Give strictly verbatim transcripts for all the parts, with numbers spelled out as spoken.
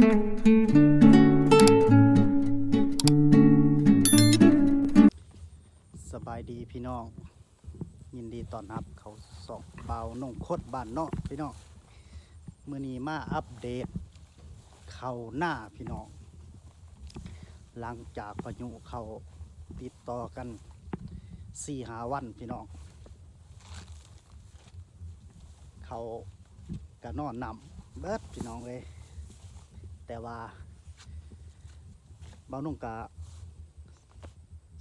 สบายดีพี่น้อง ยินดีต้อนรับเข้าซ่องบ่าวนงคดบ้านเนาะพี่น้อง มื้อนี้มาอัปเดตเข้านาพี่น้อง หลังจากพายุเข้าติดต่อกันสี่ห้าวันพี่น้อง เข้ากะนอนน้ำเบิดพี่น้องเอ้ย แต่ว่าบ่าวนงกะ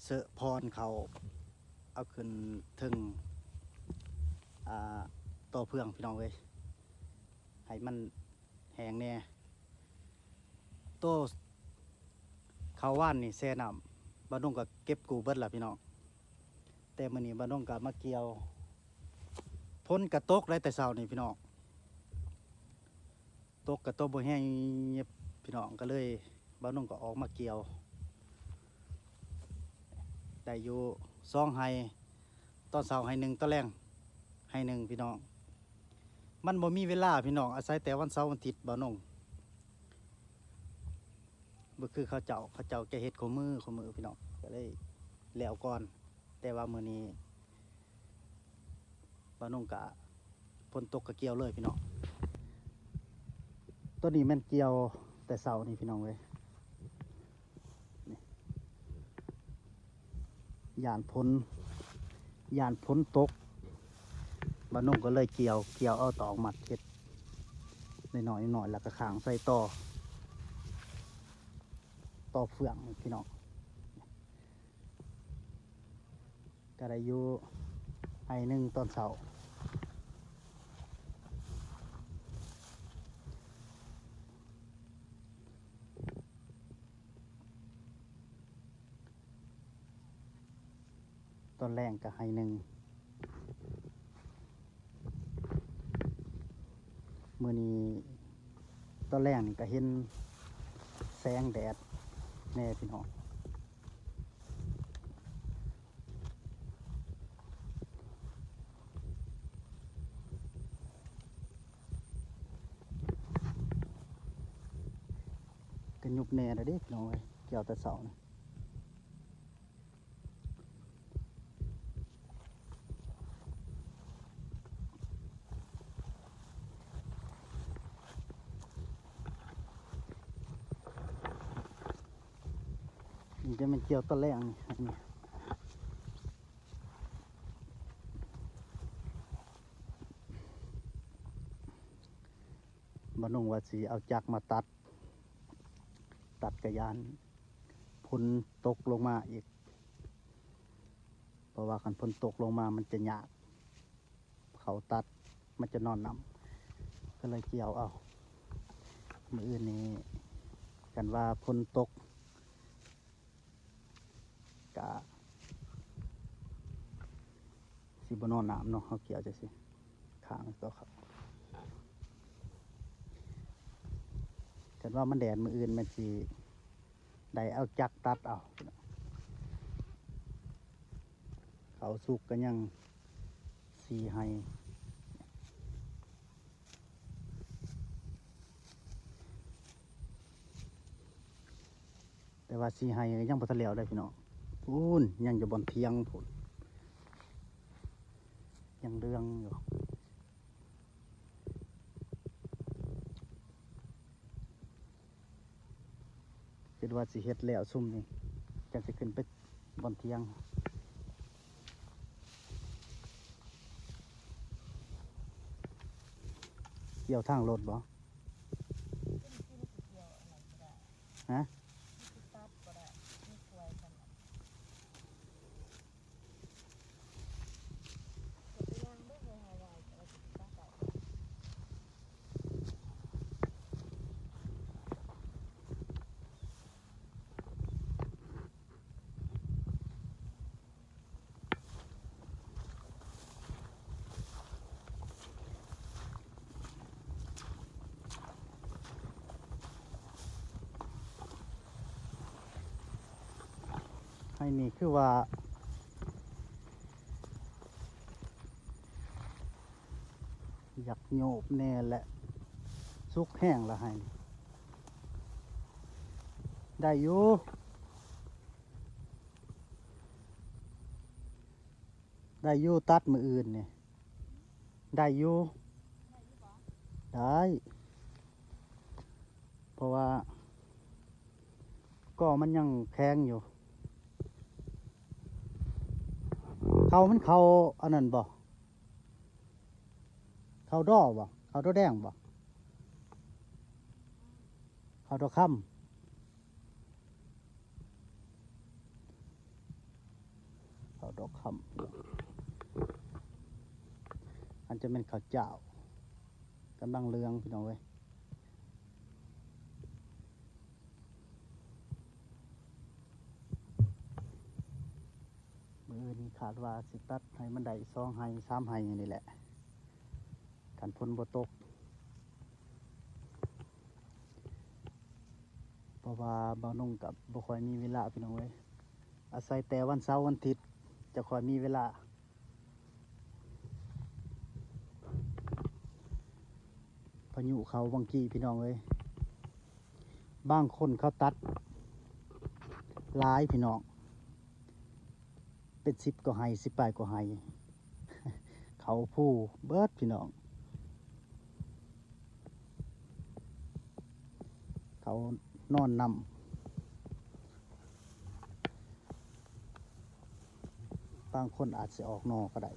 เสอะพรเข้า เอาขึ้นเทิง อ่า ต่อเฟืองพี่น้องเอ้ย ให้มันแห้งแหน่ โตเข้าวานนี่แช่น้ำ บ่าวนงกะเก็บกู้เบิดล่ะพี่น้อง แต่มื้อนี้บ่าวนงกะมาเกี่ยว ฝนกะตกได้แต่เช้านี่พี่น้อง ตกกะตกบ่แห้งเงียบพี่น้อง กะเลยบ่าวนงกะออกมาเกี่ยว ได้อยู่สองไฮ่ ตอนเช้าไฮ่หนึ่ง ตอนแลงไฮ่หนึ่งพี่น้อง มันบ่มีเวลาพี่น้อง อาศัยแต่วันเสาร์วันอาทิตย์บ่าวนง บ่คือเขาเจ้า เขาเจ้าจะเฮ็ดคู่มื้อคู่มื้อพี่น้อง กะเลยแล้วก่อน แต่ว่ามื้อนี้บ่าวนงกะฝนตกกะเกี่ยวเลยพี่น้อง ตอนนี้แม่นเกี่ยวแต่เช้านี่พี่น้องเอ้ย นี่ ย้านฝน ย้านฝนตก บ่าวนงกะเลยเกี่ยว เกี่ยวเอาตอกมัดเฮ็ดน้อยๆ น้อยๆ แล้วกะข้างใส่ต่อ ต่อเฟืองนี่พี่น้อง กะได้อยู่ไฮ่หนึ่งตอนเช้า ตอนแลงกะไฮ่หนึ่ง มื้อนี้ตอนแลงนี่กะเห็นแสงแดดแหน่พี่น้อง กะยุบแหน่ละเด้พี่น้องเอ้ย เกี่ยวแต่เช้านี่ นี่จะแม่นเกี่ยวตอนแลงนี่ อันนี้ บ่าวนงว่าสิเอาจักรมาตัด ตัดกะย้านฝนตกลงมาอีก เพราะว่าคันฝนตกลงมามันจะยาก เขาตัดมันจะนอนน้ำ กะเลยเกี่ยวเอา มื้ออื่นนี้ คันว่าฝนตก กะสิบ่นอนน้ำเนาะ เขาเกี่ยวจังซี่ ข้างก็ครับ คันว่ามันแดดมื้ออื่นมันสิได้เอาจักรตัดเอา เขาสุกกะยังสี่ไฮ่ แต่ว่าสี่ไฮ่กะยังบ่ทันแล้วเด้อพี่น้อง พู้น ยังอยู่บ่อนเถียงพู้น ยังเรื่องอยู่ คิดว่าสิเฮ็ดแล้วซุมนี่ จั่งสิขึ้นไปบ่อนเถียง เกี่ยวทางรถบ่ ฮะ ไฮ่นี่คือว่า อยากโยบแหน่แหละ สุกแฮงละไฮ่นี่ ได้อยู่ ได้อยู่ ตัดมื้ออื่นนี่ ได้อยู่ ได้ เพราะว่า ก็มันยังแข็งอยู่ เขามันเขาอันนั้นบ่ เขาดอบ่ เขาดอแดงบ่ เขาดอคำ เขาดอคำ อันจะเป็นเขาเจ้า กำลังเหลืองพี่น้องเว้ย มื้อนี้คาดว่าสิตัดให้มันได้สองไฮ่สามไฮ่นี่แหละ คันฝนบ่ตก เพราะว่าบ่าวนุ่งกับบ่ค่อยมีเวลาพี่น้องเว้ย อาศัยแต่วันเสาร์วันอาทิตย์จะค่อยมีเวลา พายุเข้าวังกี้พี่น้องเอ้ย บางคนเขาตัดหลายพี่น้อง เป็นสิบกว่าไฮ่ สิบปลายกว่าไฮ่ เขาผู้เบิดพี่น้อง เขานอนนำ บางคนอาจจะออกนอกก็ได้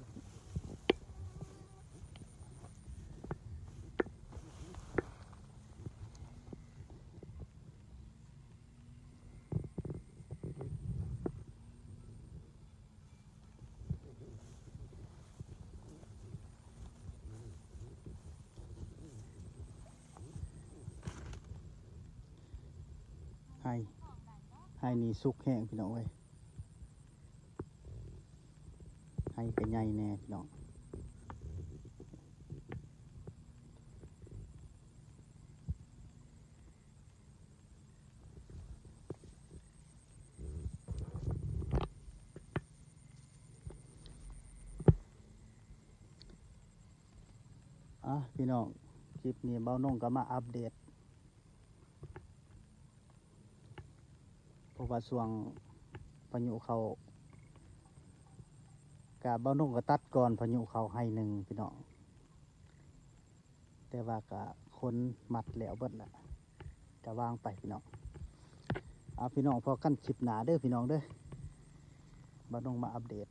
ไฮ่ ไฮ่นี่สุกแห้งพี่น้องเอ้ย ไฮ่ก็ใหญ่แน่พี่น้อง อ่ะพี่น้อง คลิปนี้บ่าวนุ่งก็มาอัปเดต เพราะว่าช่วงพายุเข้า กะบ่าวนุ่งก็ตัดก่อนพายุเข้าไฮ่หนึ่งพี่น้อง แต่ว่ากะขนมัดแล้วเบิดละ กะวางไปพี่น้อง เอาพี่น้อง พอกันคลิปหน้าเด้อพี่น้องเด้อ บ่าวนุ่งมาอัปเดต